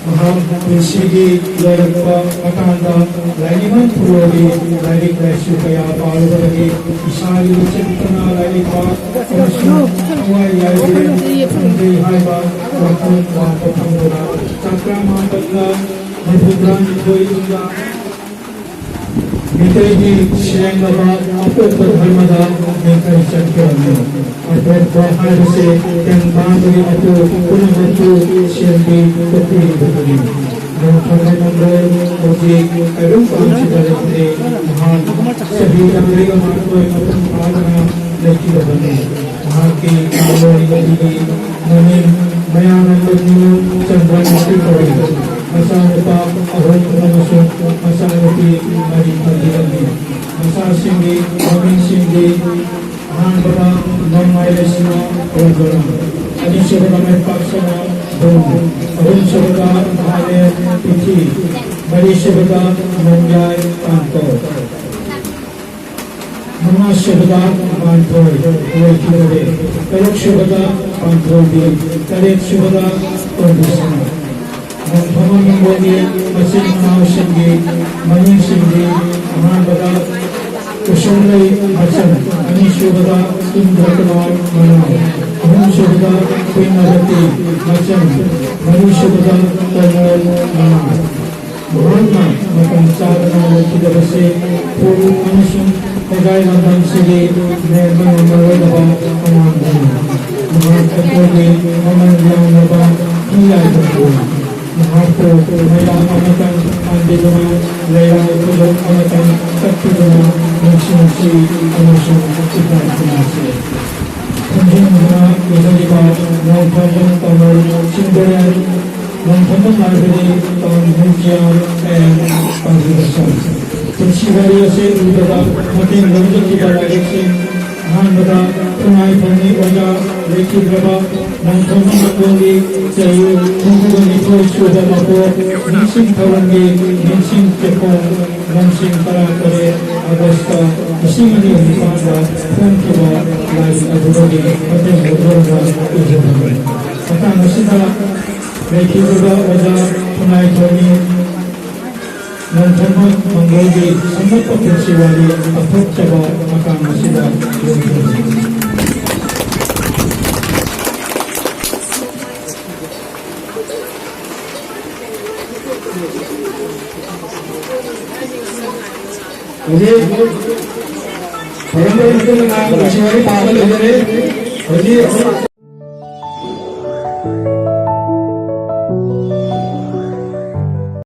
ꯃꯍꯥꯛ ꯄꯨꯟꯁꯤꯒꯤ ꯂꯣꯏꯔꯛꯄ ꯃꯇꯥꯡꯗ ꯂꯥꯏꯅꯤꯡꯕ ꯐꯨꯔꯣꯒꯤ ꯂꯥꯏꯔꯤꯛ ꯂꯥꯏꯁꯨ ꯀꯌꯥ ꯄꯥꯔꯨꯕꯗꯒꯤ ꯏꯁꯥꯒꯤ ꯂꯨꯆꯤꯡꯗꯨꯅ ꯂꯥꯏꯔꯤꯛ ꯄꯥ ꯑꯃꯁꯨꯡ ꯊꯋꯥꯏ ꯌꯥꯏꯕꯤꯔꯦ ꯈꯪꯖꯩ ꯍꯥꯏꯕ ꯋꯥꯈꯜ ꯂꯥꯛꯄ ꯐꯪꯗꯨꯅ ꯆꯥꯇ꯭ꯔꯥ ꯃꯥꯄꯟꯒ ꯃꯔꯤꯐꯨꯇꯔꯥꯅꯤꯊꯣꯏꯗ ꯃꯤꯇꯩꯒꯤ ꯁꯦꯡꯂꯕ ꯑꯄꯣꯛꯄ ꯙꯔꯃꯗ ꯃꯤꯇꯩ ꯆꯠꯈꯤꯔꯝꯃꯤ꯫ ꯑꯄꯣꯛꯄ ꯍꯥꯏꯕꯁꯤ ꯇꯦꯡꯕꯥꯡꯒꯤ ꯑꯄꯣꯛ ꯄꯨꯝꯅꯃꯛꯄꯨ ꯁꯦꯝꯕꯤ ꯀꯣꯛꯄꯤꯔꯤꯕꯗꯨꯅꯤ꯫ ꯅꯣꯡꯊꯣꯡꯕ ꯃꯪꯒꯣꯜ ꯍꯧꯖꯤꯛ ꯇꯥꯏꯕꯪꯄꯥꯟꯁꯤꯗ ꯂꯩꯇ꯭ꯔꯦ꯫ ꯃꯍꯥꯛ ꯆꯍꯤ ꯌꯥꯡꯈꯩꯒ ꯃꯥꯊꯣꯏ ꯃꯄꯨꯡ ꯐꯥꯗꯅ ꯂꯩꯈꯤꯗꯕꯅꯤ꯫ ꯃꯍꯥꯛꯀꯤ ꯃꯥꯂꯣꯝ ꯑꯗꯨꯒꯤ ꯃꯃꯤꯡ ꯃꯌꯥꯝꯅ ꯂꯧꯅꯤꯡ ꯆꯟꯗ꯭ꯔꯃꯨꯈꯤ ꯀꯧꯏ꯫ ꯃꯆꯥꯅꯨꯄꯥ ꯑꯍꯨꯝ ꯑꯃꯁꯨꯡ ꯃꯆꯥꯅꯨꯄꯤ ꯃꯔꯤ ꯊꯝꯕꯤꯔꯝꯃꯤ꯫ ꯃꯆꯥꯁꯤꯡꯒꯤ ꯃꯃꯤꯡꯁꯤꯡꯗꯤ ꯑꯍꯥꯟꯕꯗ ꯅꯣꯡꯃꯥꯏ ꯂꯩꯁꯤꯃ ꯔꯣꯖꯣꯅ, ꯑꯅꯤꯁꯨꯕꯗ ꯃꯥꯏꯄꯥꯛꯁꯅ ꯕ꯭ꯔꯨꯝ, ꯑꯍꯨꯝꯁꯨꯕꯗ ꯃꯍꯥꯂꯦ ꯄꯤꯊꯤ, ꯃꯔꯤꯁꯨꯕꯗ ꯅꯣꯡꯌꯥꯏ ꯀꯥꯟꯇꯣ, ꯃꯉꯥꯁꯨꯕꯗ ꯃꯥꯟꯊꯣꯏ ꯂꯣꯏꯈꯤꯗꯧꯔꯦ, ꯇꯔꯨꯛꯁꯨꯕꯗ ꯄꯥꯟꯊꯣꯏꯕꯤ, ꯇꯔꯦꯠꯁꯨꯕꯗ ꯇꯣꯝꯕꯤꯁꯅ꯫ ꯅꯣꯡꯊꯣꯝꯕ ꯃꯤꯡꯒꯣꯜꯒꯤ ꯃꯆꯤꯟ ꯃꯅꯥꯎꯁꯤꯡꯒꯤ ꯃꯃꯤꯡꯁꯤꯡꯗꯤ ꯑꯍꯥꯟꯕꯗ ꯀꯨꯁꯨꯝꯂꯩ ꯃꯆꯟ, ꯑꯅꯤꯁꯨꯕꯗ ꯏꯟꯗ꯭ꯔꯀꯨꯃꯥꯔ ꯃꯅꯥꯎ, ꯑꯍꯨꯝꯁꯨꯕꯗ ꯀꯨꯏꯅꯕꯇꯤ ꯃꯆꯟ, ꯃꯔꯤꯁꯨꯕꯗ ꯀꯣꯃꯣꯜ ꯃꯅꯥꯎ꯫ ꯃꯍꯥꯛꯅ ꯃꯇꯝ ꯆꯥꯗꯅ ꯂꯩꯈꯤꯗꯕꯁꯤ ꯄꯨꯛꯅꯤꯡ ꯑꯃꯁꯨꯡ ꯈꯣꯡꯖꯥꯏ ꯂꯝꯗꯝꯁꯤꯒꯤ ꯂꯦꯝꯕ ꯉꯝꯃꯔꯣꯏꯗꯕ ꯑꯃꯥꯡꯕꯅꯤ꯫ ꯃꯍꯥꯛ ꯑꯩꯈꯣꯏꯒꯤ ꯃꯃꯜ ꯌꯥꯝꯂꯕ ꯍꯤꯌꯥꯏꯕꯅꯤ꯫ ꯃꯍꯥꯛꯄꯨ ꯃꯌꯥꯝ ꯑꯃꯇꯪ ꯄꯥꯟꯕꯤꯗꯨꯅ ꯂꯩꯔꯥꯏ ꯈꯨꯗꯣꯜ ꯑꯃꯇꯪ ꯀꯠꯄꯤꯗꯨꯅ and contribution. ꯄꯨꯟꯁꯤ ꯋꯥꯔꯤ ꯑꯁꯤ ꯏꯕꯗ ꯃꯇꯦꯡ ꯂꯧꯖꯈꯤꯕ ꯂꯥꯏꯔꯤꯛꯁꯤꯡ, ꯑꯍꯥꯟꯕꯗ ꯈꯨꯟꯅꯥꯏ ꯐꯝꯃꯤ ꯑꯣꯖꯥ ꯂꯩꯈꯤꯗ꯭ꯔꯕ ꯅꯣꯡꯊꯣꯝꯕꯝ ꯃꯀꯣꯟꯒꯤ ꯆꯍꯤ ꯍꯨꯝꯐꯨꯒ ꯅꯤꯊꯣꯏ ꯁꯨꯕ ꯃꯄꯣꯛ ꯅꯤꯡꯁꯤꯡ ꯊꯧꯔꯝꯒꯤ ꯅꯤꯡꯁꯤꯡ ꯆꯦꯐꯣꯡ, ꯂꯝꯁꯤꯡ ꯇꯔꯥ ꯇꯔꯦꯠ ꯑꯥꯒꯁꯇ ꯂꯤꯁꯤꯡ ꯑꯅꯤ ꯅꯤꯄꯥꯟꯗ ꯐꯣꯡꯈꯤꯕ ꯂꯥꯏꯔꯤꯛ ꯑꯗꯨꯗꯒꯤ ꯃꯇꯦꯡ ꯂꯧꯖꯔꯒ ꯏꯖꯕꯅꯤ꯫ ꯃꯇꯥꯡ ꯑꯁꯤꯗ ꯂꯩꯈꯤꯗ꯭ꯔꯕ ꯑꯣꯖꯥ ꯈꯨꯟꯅꯥꯏꯊꯣꯏꯅꯤ ꯅꯣꯡꯊꯣꯝꯕꯝ ꯃꯪꯒꯣꯜꯒꯤ ꯁꯝꯂꯞꯄ ꯄꯨꯟꯁꯤ ꯋꯥꯔꯤ ꯄꯥꯊꯣꯛꯆꯕ ꯃꯇꯥꯡ ꯑꯁꯤꯗ ꯂꯣꯏꯁꯤꯟꯖꯔꯤ꯫ ꯍꯧꯖꯤꯛ ꯊꯧꯔꯝ ꯂꯣꯏꯔꯕ ꯃꯇꯨꯡꯗ ꯄꯨꯟꯁꯤ ꯋꯥꯔꯤ ꯄꯥꯕ ꯂꯣꯏꯖꯔꯦ꯫ ꯍꯧꯖꯤꯛ